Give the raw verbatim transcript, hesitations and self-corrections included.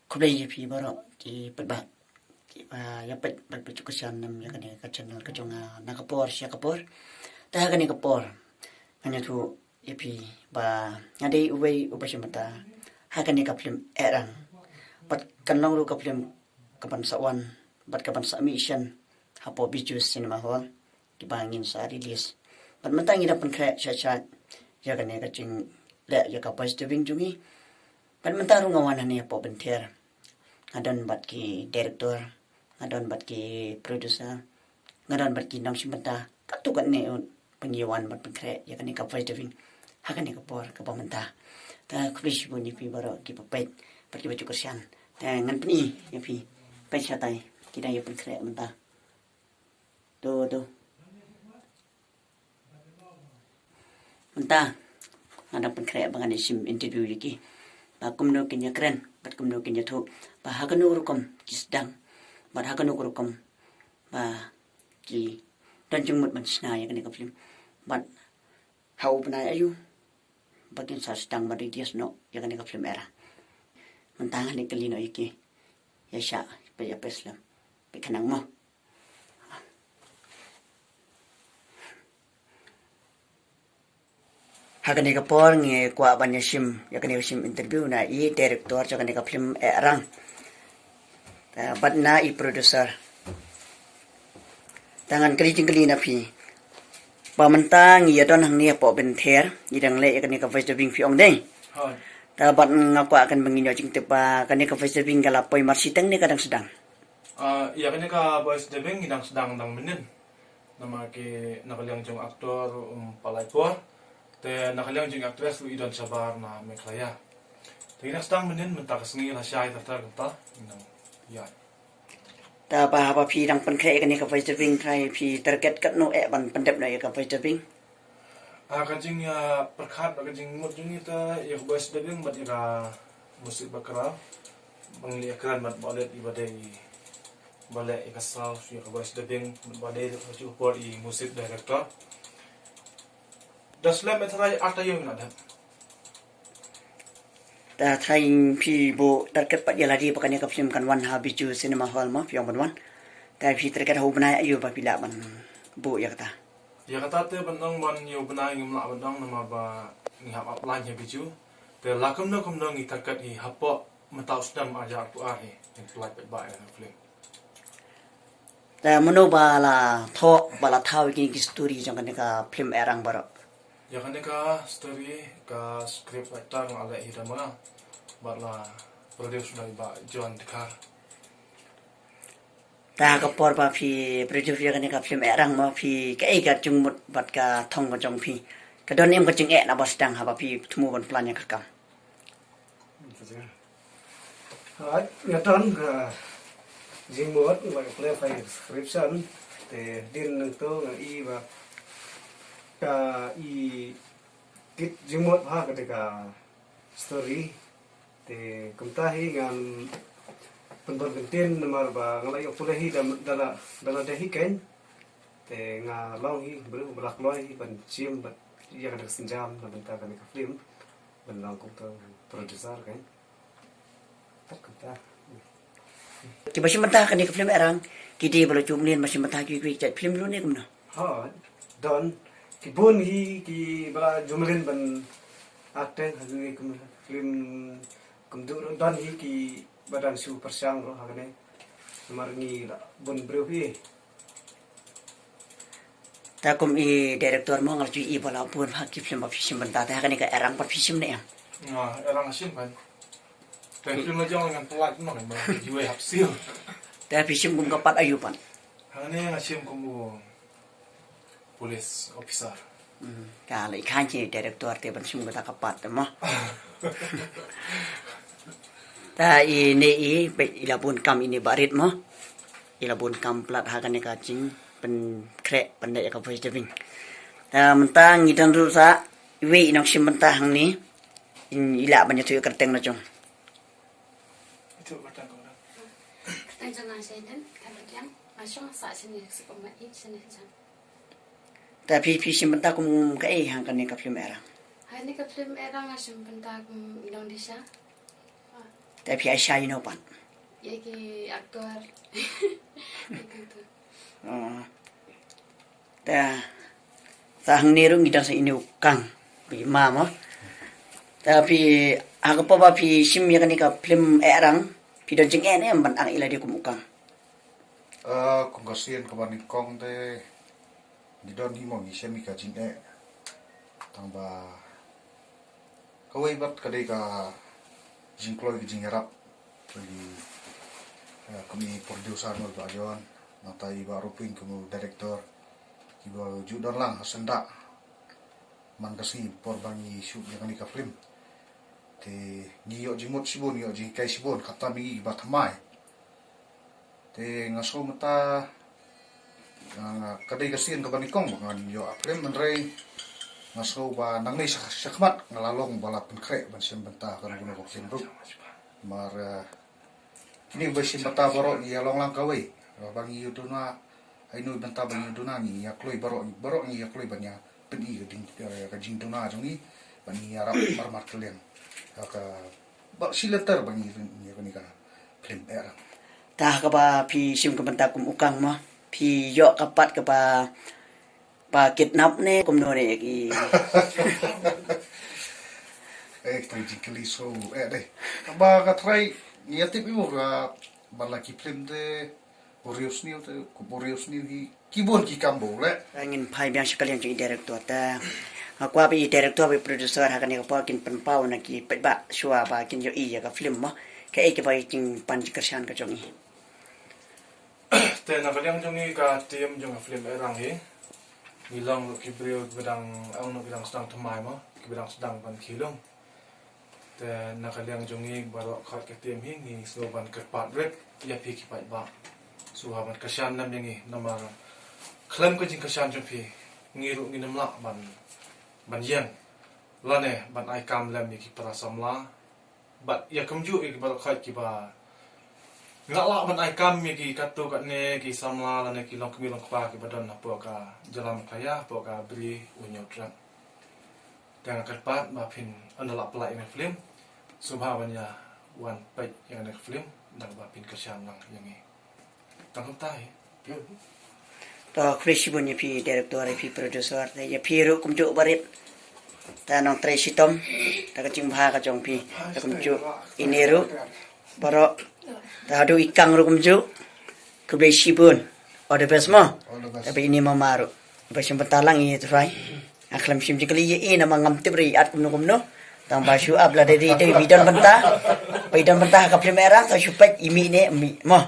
Khublei ïa phi baroh ki paidbah kiba ïa peit bad ba ju kyrshan ïa kane ka channel ka jong nga na ka por sha ka por. Te ha kane ka por ngan ïathuh ïa phi ba nga dei uwei uba shim bynta ha kane ka film Ehrang. Bad kan long ruh ka film kaban sa wan bad kaban sa mih shen hapoh Bijou Cinema Hall kiba ngin sa release. Bad mynta ngi dang pynkhreh sha sha ïa kane ka jingleh ïa ka voice dubbing jong ngi. Bad mynta ruh nga wan hangne hapoh Pynthor. Nga don bad ki director, nga don bad ki producer, nga don bad ki nongshim bynta katto katne, ba ngi wan bad pynkhreh ïa kane ka voice dubbing ha kane ka por kaba mynta. Te khublei shibun ïa phi baroh kiba peit bad kiba ju kyrshan. Te ngan pyni ïa phi, peit shatai ki dang ïa pynkhreh mynta. To to. Mynta nga dang pynkhreh ba ngan ïa shim interview ïa ki ba kumno kin ïa kren bad kumno kin ïathuh ba ha kano ka rukom ki sdang bad ha kano ka rukom ba ki don jingmut ban shna ïa kane ka film bad ha u bnai aïu ba kin sa sdang ban release noh ïa kane ka film Ehrang. Mynta ngan ïa kylli noh ïa ki. Ïa shah, peit ïa peit slem, peit khnang mo. Ha kane ka por ngi kwah ban ïa shim ïa kane ka shim interview na i director jong kane ka film Ehrang. Te bad na i producer. Te ngan kylli jingkylli na phi ba mynta ngi ïa don hangne hapoh Pynthor, ngi dang leh ïa kane ka voice dubbing, phi ong dei. Hooid. Te bad nga kwah kan ba ngin ïoh jingtip ba kane ka voice dubbing ka la poi marshiteng ne ka dang sdang. Ah, ïa kane ka voice dubbing ngi dang sdang dang mynnin. Namar ki na ka liang jong actor, um, palai por. Te na ka liang jong actress ruh i don shabar na Meghalaya. Te ngi dang sdang mynnin, mynta ka sngi la shai ter ter kumta. Ngi dang ïa. Te ba haba phi dang pynkhreh ïa kane ka voice dubbing, trai phi target katno eh ban pyndep noh ïa ka voice dubbing? Ah, ka jing, ah, pyrkhat bad ka jingmut jong ngi te ïa ka voice dubbing bad ïa ka music background. Ba ngi ïa kren bad ba leh i ba dei, ba leh ïa ka sound ïa ka voice dubbing bad ba dei ka ju por i music director. Da slem eh trai arta ïa na da. Te trai phi buh target pat ïa lade ba kane ka film kan wan ha Bijou Cinema Hall mo, phi ong ban wan. Te phi target ha u bnai aïu ba phi lah ban buh ïa kata? Ïa kata te ban ong ban ïa u bnai ngim lah ban ong namar ba ngi hap apply ha Bijou. Te la kumno kumno ngi target hi hapoh mynta u snem ar hajar arphew ar hi. Ngi apply pat ba ïa ka film. Te mano ba la thoh ba la thaw ïa kine ki story jong kane ka film Ehrang baroh? Ïa kane ka story ka script writer nga leh hi da ma nga bad la produce da i Bah John Dkhar. Te ha ka por ba phi produce ïa kane ka film Ehrang mo, phi kaei ka jingmut bad ka thong ka jong phi? Ka don em ka jingeh na ba sdang haba phi thmu ban plan ïa ka kam? Hooid, nga don ka jingmut, nga la klet ha i script shen, te hadien nangto nga i ba ka i kit jingmut ha kata ka story. Te kumta hi ngan pynbor kyntien namar ba nga la ïoh pule hi da, da la, da la dei hi kein. Te nga long hi briew ba la kloi hi ban shim bad ïa kata ka sienjam na bynta kane ka film ban long kum ka producer kein. Tat kumta. Kiba shim bynta kane ka film Ehrang ki dei ba la jum lin ba shim bynta kiwei kiwei jait film ruh ne kumno? Ha, don ki bun hi kiba la jum lin ban acting ha kiwei kum film, kumjuh ruh don hi kiba dang shu pyrshang ruh ha kane. Namar ngi la bun briew hi. Te kum i director mo nga la ju i ba la bun ha ki film ba phi shim bynta, te ha kane ka Ehrang pat phi shim ne em? Nga Ehrang shim kan. Te film la jong ngan pynlait mo ngan ba ju hap sil. Te phi shim kum ka pat aïu pat? Hangne nga shim kum u police officer. Hmm, ka la i khan ki director te ban shim kata ka pat te mo. Ta i ne i, ba i la bun kam i ne Bah Rit mo. I la bun kam palat ha kane ka jingpynkhreh pyndep ïa ka voice dubbing. Ta mynta ngi don ruh sa iwei i nongshim bynta hangne. In i lah ban ïathuh ïa ka kyrteng na jong. Ïathuh kyrteng ko. Kyrteng jong nga Shaiden Khardiang, nga shong ha Sah Shane, Sipom Mait, Shane Jam. Ta phi, phi shim bynta kum kaei ha kane ka film Ehrang? Ha kane ka film Ehrang nga shim bynta kum i nongdisha. Te phi ai sha ïa no pat? Ïa ki actor. Ïa ki actor. Oh. Te sa hangne ruh ngi don sa ine u kang. Phi ma mo. Te phi ha ka por ba phi shim ïa kane ka film Ehrang, phi don jingeh ne em ban ang ïa lade kum u kang? Ah, kum ka sien kaba nyngkong te ngi don hi mo ngi shem ïa ka jingeh. Tang ba kawei pat ka dei ka jingkloi ka jingïarap. Ka dei, eh, kum i producer mo ba John, nangta i ba Ruping kum u director. Kiba ju don lang ha senda. Man ka sngi por ba ngi shoot ïa kane ka film. Te ngi ïoh jingmut shibun, ïoh jinghikai shibun, kata ngi ba thymmai. Te nga sngew mynta, nga, nga, ka dei ka sien kaba nyngkong ba ngan ïoh a film, hynrei nga sngew ba nangne sha, shakhmat nga la long ba la pynkhreh ban shim bynta kano kano ka film ruh. Namar, eh, kine ba shim bynta baroh ngi ïa long lang kawei. Ba ngi ïa duna, ai noi bynta ba ngi ïa duna ngi ïa kloi baroh, baroh ngi ïa kloi ban ïa pyni ka jing, eh, ka jingduna jong ngi, ban ïa rap mar mar kylliang. Ka Ba shi lynter ba ngi ïa kane ka film Ehrang. Te ha kaba phi shim ka bynta kum u kang mo, phi ïoh ka pat kaba, ba kidnap ne kumno ne ki? Eh, ka jingkylli shu eh dei. Kaba ka trai ngi ïa tip i mo ka ba la ki film te Boreos New te, ko Boreos New hi, ki bun ki kam ba u leh. Ngin phai biang sha ka liang jong i director te. Nga kwah ba i director bad i producer ha kane ka por kin pynpaw na ki paidbah shuwa ba kin ïohi ïa ka film mo. Kaei kaba i jingpan jingkyrshan ka jong i. Te na ka liang jong i ka team jong ka film Ehrang hi. Ngi long ruh ki briew kiba dang, ong ruh ki dang sdang thymmai mo, kiba dang sdang ban khie lung. Te na ka liang jong ngi baroh khoit ka team hi ngi sngew ban kyrpad rit ïa phi ki paidbah. Sngewbha ban kyrshan lem ïa ngi namar khlem ka jingkyrshan jong phi ngi ruh ngin ym lah ban, ban ïeng lane ban ai kam lem ïa ki para samla. Bad ïa kumjuh ïa ki baroh khoit kiba ngim lah ban ai kam ïa ki katto katne ki samla lane ki longkmie longkpa kiba don hapoh ka jylla Meghalaya, hapoh ka Bri u Hynñiewtrep. Te nga kyrpad ba phin ynda lah pynlait ïa ka film, sngewbha ban ïa wan peit ïa ka film da kaba phin kyrshan lang ïa ngi. Tang kumta hi. To khublei shibun ïa phi director, ïa phi producer, ïa phi ruh kumjuh barit. Te nongtrei shitom, te ka jingbha ka jong phi, te kumjuh ine ruh baroh. Te haduh i kang ruh kumjuh. Khublei shibun. All the best mo. All the best. Te ba ine mama ruh ba shim bynta lang i trai. Nga khlem shim jingkylli ïa i namar ngam tip re i ïa at kumno kumno. Tang ba shu ap lada dei dei ba i don bynta. Ba i don bynta ha ka film Ehrang, tang shu peit i mih ne mih mo.